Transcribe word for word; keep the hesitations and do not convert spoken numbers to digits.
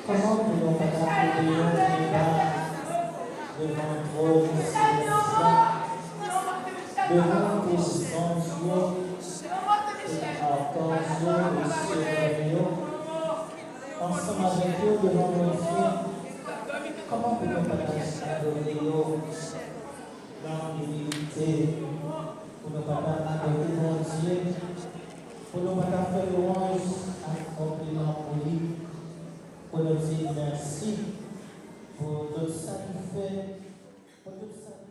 Kòman pou nou pa ta adore w anba devan twòn selès la, devan prezans Bondye, e akanj yo e sèvitè yo, ansanm avèk yo devan Bondye? Kòman pou nou pa ta adore yo nan imilite, pou nou pa ta adore Bondye, pou nou pa ta fè lwanj ak konpliman pou li, pou nou di mèsi pou tout sa li fè, pou tout sa